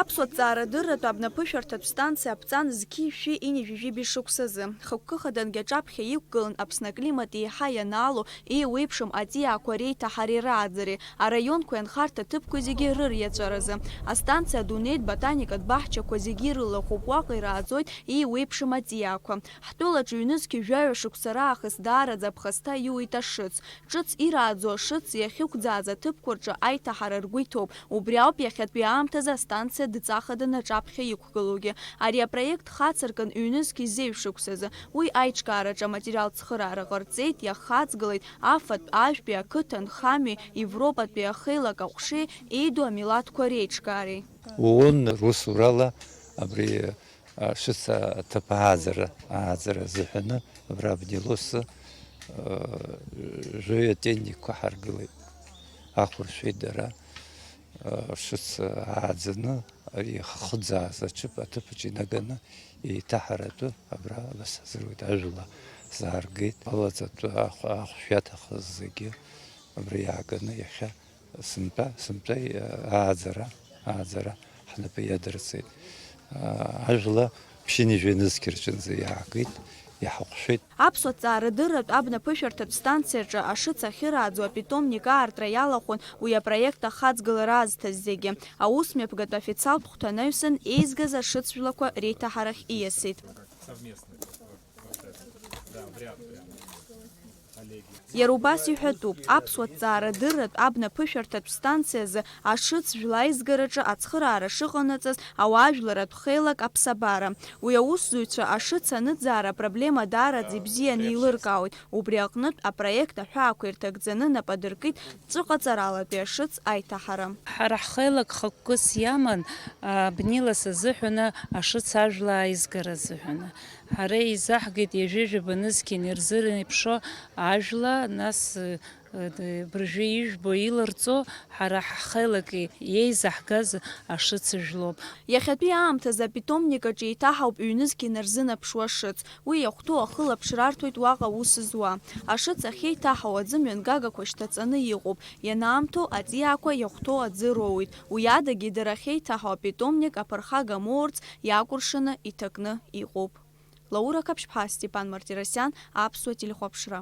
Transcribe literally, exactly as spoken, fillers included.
Аԥсуа ҭҵаарадырратә абнаԥышәарҭатә станциа аԥҵан зқьи жәшәи ҩажәи жәибжь шықәсазы, хықәкы хадангьы аҿаԥхьа иқәгылан Аԥсны аклимат еиҳа ианаало, еиуеиԥшым аҵиаақәа реиҭаҳареи рааӡареи, араионқәеи анхарҭа ҭыԥқәеи зегьы рыриаҵәаразы. Астанциа адунеитә ботаникатә баҳчақәа зегьы ирылахәуп, уаҟа ирааӡоит еиуеиԥшым аҵиаақәа. Ҳтәылаҿы ҩнызқьи жәаҩа шықәса раахыс даараӡа аԥхасҭа иуеит ашыц. Ҿыц ирааӡо ашыц иахьықәӡааз аҭыԥқәа рҿы аиҭаҳара ргәы иҭоуп. Убри ауп иахьатәи аамҭазы астанциа дҵахаданы аҿаԥхьа иқәгылоугьы. Ари апроект хацыркын ҩнызқьи зеижә шықәсазы. Уи аиҿкаараҿы аматериал цхыраара ҟарҵеит, иахаҵгылеит афатә, ажәтәи, ақыҭа, анхамҩеи, Европатәи ахеилак аҟәшеи еиду амилаҭқәа реиҿкаареи. ООН русурала абри ашыц аҭыԥ ааӡара, ааӡара азыҳәаны абра Абнилосы, э, жәаҩа тенникқәа ҳаргылеит. Ахәыршәеит дара, э, ашыц ааӡаны, ари ихыӡааз аҽыԥ-, аҭыԥаҿ инаганы еиҭаҳаратәы абра абас азыруит, ажәла зааргеит. Алаҵатәы ахә-, ахәшә иаҭахыз зегьы абра иааганы иахьа Сынтәа, сынтәа, ааӡара, ааӡара ҳнапы иадырҵеит. Ажәла ԥшьынҩажәи нызқь рҿынӡа иаагеит, иҳахәшәеит. Аԥсуа ҭҵаарадырратә абнаԥышәарҭатә станциаҿы ашыц ахьырааӡо апитомник аартра иалахәын уи апроект ахаҵгылара азҭаз зегьы. Аусмҩаԥгатә официалтә хәҭа анаҩсан еизгаз ашыц жәлақәа реиҭаҳарахь ииасит. Иара убас иҳәатәуп, аԥсуа ҭҵаарадырратә абнаԥышәарҭатә станциазы ашыц жәла аизгараҿы ацхыраара шыҟанаҵаз ауаажәларратә хеилак аԥсабара. Уи аусзуҩцәа ашыц аныӡаара апроблема даараӡа ибзианы еилыркаауеит, убри аҟнытә апроект аҳәаақәа ирҭагӡаны нап адыркит ҵәыҟаҵаралатәи ашыц аиҭаҳара. Ҳара ҳхеилак хықәкыс иаман, а, Бнилас азыҳәаны ашыц ажәла аизгара азыҳәаны. Ҳара еизаҳгеит ҩажәи жәаба нызқьи ирзыреиԥшо ажәла, нас, э, э, быржәы ижәбо иларҵо, ҳара ҳхеилак еизаҳгаз ашыц жәлоуп. Иахьатәи аамҭазы апитомник аҿы еиҭаҳауп ҩнызқь инарзынаԥшуа ашыц. Уи иахәҭоу ахылаԥшра арҭоит уаҟа аус зуа. Ашыц ахьеиҭаҳау аӡы мҩангагақәа шьҭаҵаны иҟоуп. Ианаамҭоу аҵиаақәа иахәҭоу аӡы роуеит. Уи адагьы дара ахьеиҭаҳау апитомник аԥырхага амоурц иакәыршаны иҭакны иҟоуп. Лаура Қаԥшьԥҳа, Степан Мартиросиан, Аԥсуа телехәаԥшра.